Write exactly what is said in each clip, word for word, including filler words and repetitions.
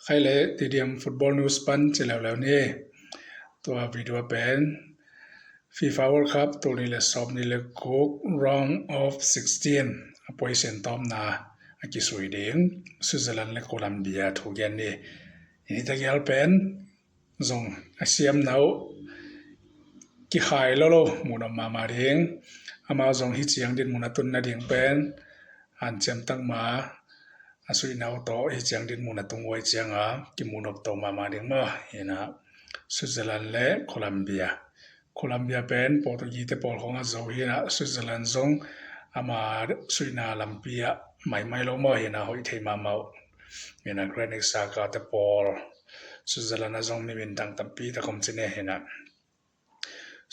Khai le Tediam Football News pan ci leuleu ni. Tua video pen FIFA World Cup tul nih le sawm nih le guk round of sixteen a position tawpna a kisui ding Switzerland le Colombia thu gen ni. Hih tak gial pen zong a siamna uh kikhai lo lo mun om mahmah ding. Amau zong hih ciang dinmun a tun nading pen hanciam tak ma a suihna uh tawh hih ciang dinmun a tung uai cianga kimu nop to mahmah ding maw. Hi inah Switzerland le Colombia, Colombia pen Portuguese te pawl khawng a zo hi inah Switzerland zong ama suihna lampi ah maimai lo maw. Hi inah hoih thei mahmah uh. Hi inah Granit Xhaka te pawl Switzerland a zong mi mintang tampi tak om ci ne. Hi inah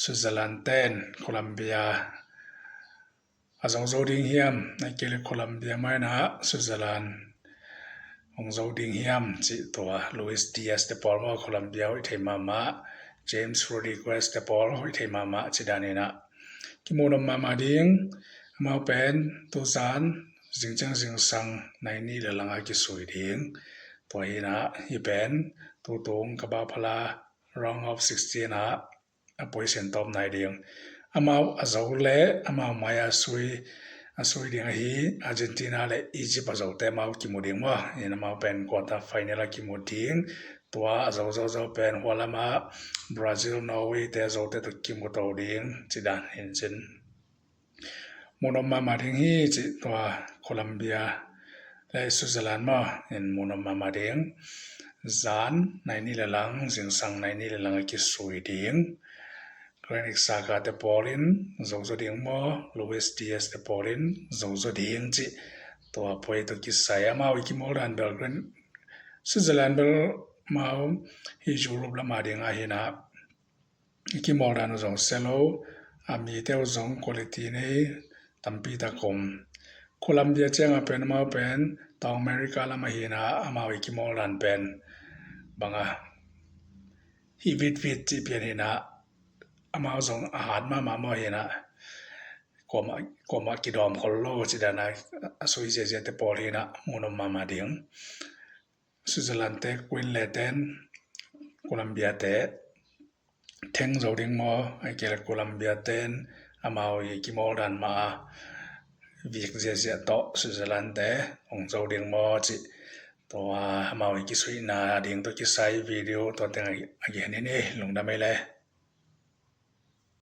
Switzerland ten Colombia a zo zo ding hiam, ahih kei le Colombia mah inah Switzerland hong zo ding hiam cih tua Luis Diaz te pawl maw, Colombia hoih thei mahmah, James Rodriguez te pawl hoih thei mahmah ci dan hi inah kimu nop mahmah ding. Amau pen tuzan zingciang zingsang nai nih le lang a kisui ding. Tua hi inah hih pen tutung Copa Phala round of sixteen ah a position tawp nai ding. Amau a zo le amau mai a sui a sui ding ahi Argentina le Egypt a zote amau kimu ding maw. Hi inah amau pen quarter final a kimu ding. Tua a zo zo zo pen hua lamah Brazil, Norway te a zote tawh kimu to ding ci dan hi in cin. Mu nop mahmah ding hi cih tua Colombia le Switzerland maw in mu nop mahmah ding. Zan nai nih le lang, zingsang nai nih le lang a kisui ding. Granit Xhaka te pawl in zo zo ding maw, Luis Diaz te pawl in zo zo ding cih tua poi tawh kisai. Amau i kimawl dan bel Gran Switzerland bel amau hi Europe lam a ding ahi inah i kimawl dan uh zong sia lo, a mite uh zong quality nei tampi tak om. Colombia cianga pen amau pen tawng America lam ahi inah amau i kimawl dan pen banga hi vitvit cih pian hi inah amau zong a hat mahmah maw. Hi inah kuamah kuamah kidawm khol lo ci dan a sui ziazia te pawl hi inah mu nop mahmah ding. Switzerland te kuin le ten Colombia te theng zo ding maw, ahih kei le Colombia ten amau i kimawl dan mah a vik ziazia tawh Switzerland te hong zo ding maw cih tua amau i kisuihna ding tawh kisai video tua teng a gen hi ni. Lungdam ei le.